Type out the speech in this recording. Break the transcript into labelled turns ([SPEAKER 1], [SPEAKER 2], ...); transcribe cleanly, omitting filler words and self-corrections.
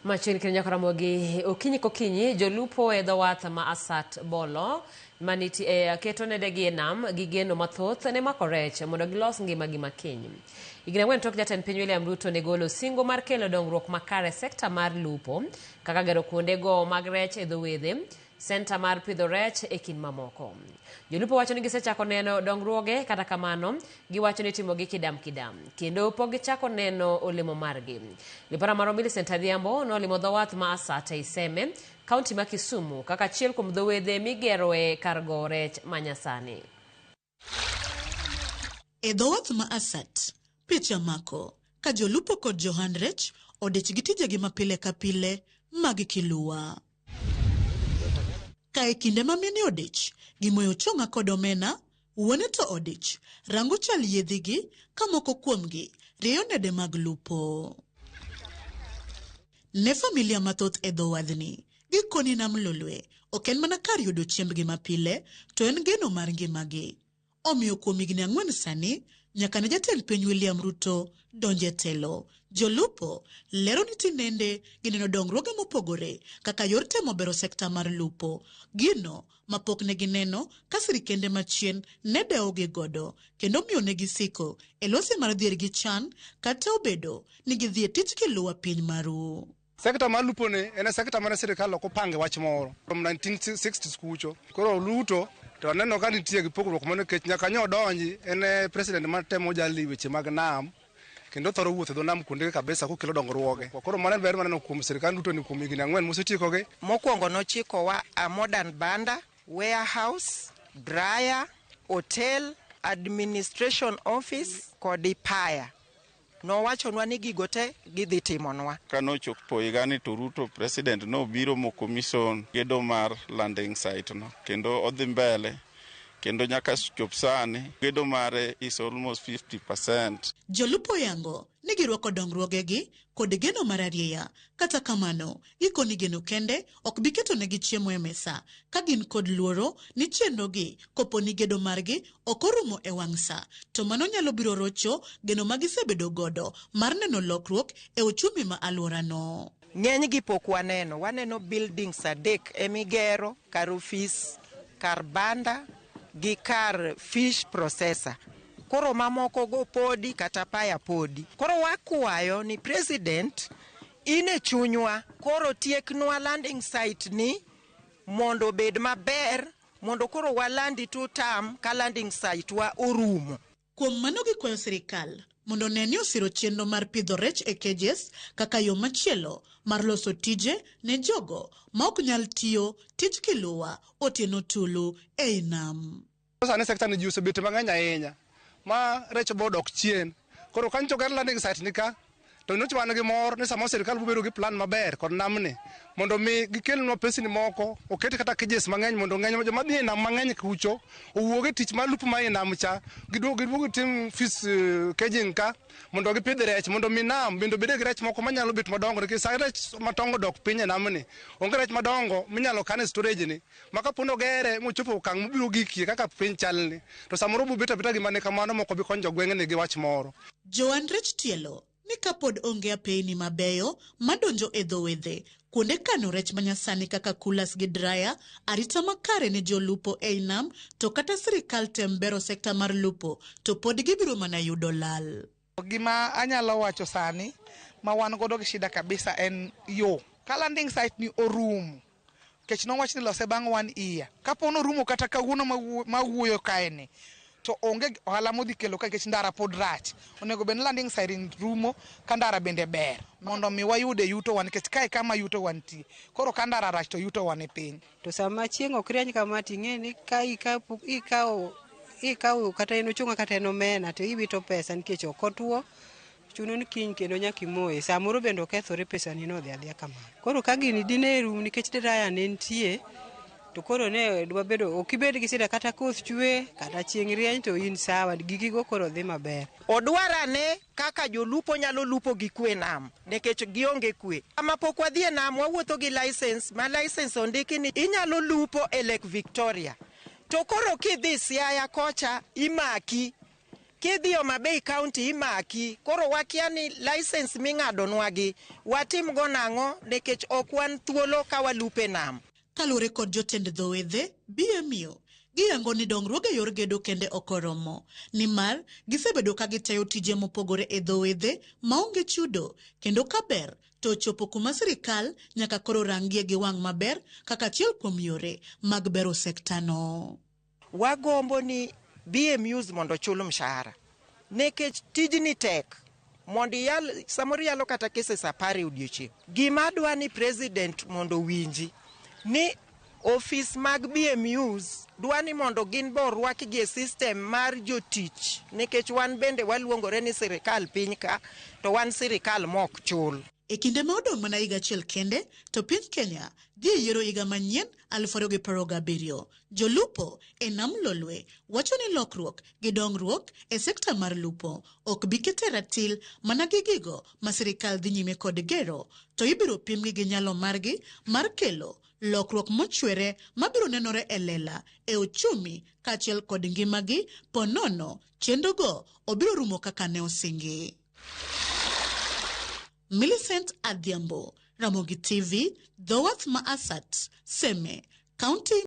[SPEAKER 1] Machiegni kendo nyaka Ramogi okinyi kokinyi jolupo e dho wath ma Asat Bolo manitie e keto nedegi e nam gi geno mathoth ne mako rech mondo gilos ngimagi ma kiny. Higni 4 tok jatend piny William Ruto ne golo singo mar kelo dongruok makare e sekta mar lupo kaka gero kuondego mag rech e dho wedhe, senta mar pidho rech e kind mamoko. Jolupo wacho ni gisechako neno dongruoge kata kamano giwacho ni itimogi kidam kidam kendo pok gichako neno olemo margi. Lipora marwa Millicent Adhiambo nolimo dho wath ma Asat ei Seme, kaunti ma Kisumu kaka achiel kuom dho wedhe migeroe kar gowo rech manyasani.
[SPEAKER 2] E dho wath ma Asat, picha mako ka jolupo kod johand rech odich gi tijegi ma pile ka pile mag kiluwa. Ka e kinde ma mine odich gi moyo chonga kod omena, wuone to odich rango chal yiedhigi ka moko kuomgi rieyo nede mag lupo. Ne familia mathoth e dho wadhni, gikoni nam Lolwe ok en mana kar yudo chiembgi mapile, to en geno mar ngimagi. Omiyo kuom higni 4 sani, nyaka ne jatend piny William Ruto donj e telo, jolupo lero ni tinende gineno dongruoge mopogore kaka yor temo bero sekta mar lupo, gino ma pok ne gineno ka sirikende machien ne dewogi godo kendo miyo ne gisiko e lwasi mar dhier gi chan kata obedo ni gidhi e tij kiluwa piny maru.
[SPEAKER 3] Sekta mar lupo ni en sekta mane sirikal ok opange wach moro from 1960s kucho. Koro Ruto to aneno ka nitie gi pogruok moro nikech nyaka nyo odonji en e president matemo jali weche mag nam kendo thoro wuotho e dho nam kuonde kabisa kokelo dongruoge. Koro mano en ber maneno kuom sirikal Ruto ni kuom higni 4 mosetiekogi.
[SPEAKER 4] Mokwongo nochikowa a modern banda, warehouse, dryer, hotel, administration office kod ipaya. Nowachonwa ni gigo te gidhi timonwa.
[SPEAKER 5] Ka nochopo higani to Ruto president nobiro mo commission gedo mar landing site no kendo odhi mbele kendo nyaka chop sani gedo mare is almost 50%.
[SPEAKER 2] Jolupo yango ni girwako dongruogegi kod geno mar arieya. Kata kamano, gikoni geno kende ok bi keto negi chiemo e mesa ka gin kod luoro ni chenrogi kopo ni gedo margi ok orumo e wang' sa, to mano nyalo biro rocho geno ma gisebedo godo mar neno lokruok e uchumi ma alworano.
[SPEAKER 4] Ng'enygi pok waneno, waneno buildings 3 emigero, kar ofis, kar banda gi kar fish processor. Koro mamoko go podi kata paya podi. Koro wakwayo ni president in e chunywa, koro tieknwa landing site ni mondo obed maber, mondo koro walandi 2 term ka landing site wa orumo.
[SPEAKER 2] Kuom mano gikwayo sirikal mondo one ni osiro chenro mar pidho rech e cages kaka yo machielo mar loso tije ne jogo ma ok nyal tiyo tij kiluwa otieno tulu ei nam.
[SPEAKER 3] Sani sekta ni ji osebet mang'eny ahinya ma rech bo dok chien. Koro ka nyocha oger landing site ni ka, to nyocha wan gi mor ni samoro sirikal biro bedo gi plan maber kod namni mondo mi gikelnwa pesni moko, oket kata cages mang'eny mondo ng'eny joma dhi e nam mang'eny kucho owuog e tich mar lupo ma e nam cha, giduog gitim fish caging ka mondo gipidh rech mondo mi nam bende obed gi rech moko manyalo bet madongo nikech sa rech matongo dok piny e namni, onge rech madongo minyalo kan e storage ni. Ma kapo ni ogere mochopo okang' mobiro gikie kaka piny chalni, to samoro obiro bet abeta gima ne kamano mok obi konyo jogweng'ni gi wach moro.
[SPEAKER 2] Joan rech tielo ni kapod onge apeyni mabeyo madonjo e dho wedhe, kuonde kano rech manyasani kaka coolers gi dryer, arita makare ne jolupo ei nam, to kata sirikal tem bero sekta mar lupo to pod gibiro mana yudo lal.
[SPEAKER 6] Gima anyalo wacho sani ma wan godo gi shida kabisa en yo. Ka landing site ni orumo, nikech nowach ni lose bang' 1 year. Kapo norumo kata kawuono ma wuoyo kae ni, to onge ohala modhi kelo ka nikech ndara pod rach. Onego bed ni landing site rumo ka ndara bende ber mondo mi wayude yuto wa, nikech kae kama yuto wa nitie. Koro ka ndara rach to yuto wa ni piny.
[SPEAKER 7] To sama chieng' ok rieny kama to ing'e ni ka ikawo kata en ochunga kata en omena to iwito pesa nikech ok otuo. Chuno ni kiny kendo nyaka imoye. Samoro bende okethore pesani no odhi adhiya kamano. Koro ka gini dine rum nikech dryer ne nitie, to koro ne dwa bedo ok ibed gi shida kata koth chwe kata chieng' rieny to in sawa, gigigo koro dhi maber.
[SPEAKER 4] Odwarane kaka jolupo nyalo lupo gi kwe nam nikech gionge kwe. Sama pok wadhi e nam wawuotho gi license, ma license ondiki ni inyalo lupo e Lake Victoria. To koro kidhi Siaya kocha imaki. Kidhi Homa Bay County imaki. Koro wakia ni license ming'adonwa gi watim go nang'o nikech ok wan thuolo ka walupe nam.
[SPEAKER 2] Kaluwore kod jotend dho wedhe BMU, giyango ni dongruoge yor gedo kende ok oromo, nimar gisebedo ka gitayo tije mopogore e dho wedhe maonge chudo, kendo kaber to ochopo kuma sirikal nyaka koro rangie gi wang' maber kaka achiel kuom yore mag bero sektano.
[SPEAKER 4] Wagombo ni BMUs mondo ochul mshahara nikech tijni tek mondo iyal samoro iyalo kata cases 10 e odiochieng'. Gima adwa ni president mondo owinji ni ofis mag BMUs dwa ni mondo gin be orwakgi e system mar jotich nikech wan bende waluongore ni sirikal piny ka to wan sirikal mok chul.
[SPEAKER 2] E kinde ma odong' mana higa achiel kende to piny Kenya dhi e yiero higa manyien 2027. Jolupo e nam Lolwe wacho ni lokruok gi dongruok e sekta mar lupo ok bi kete ratil mana gi gigo ma sirikal dhi nyime kod gero, to ibiro pimgi gi nyalo margi mar kelo lokruok mochwere mabiro nenore e lela e uchumi kaachiel kod ngimagi ponono chenrogo obiro rumo kaka ne osingi. Millicent Adhiambo, Ramogi TV, dho wath ma Asat, Seme, County.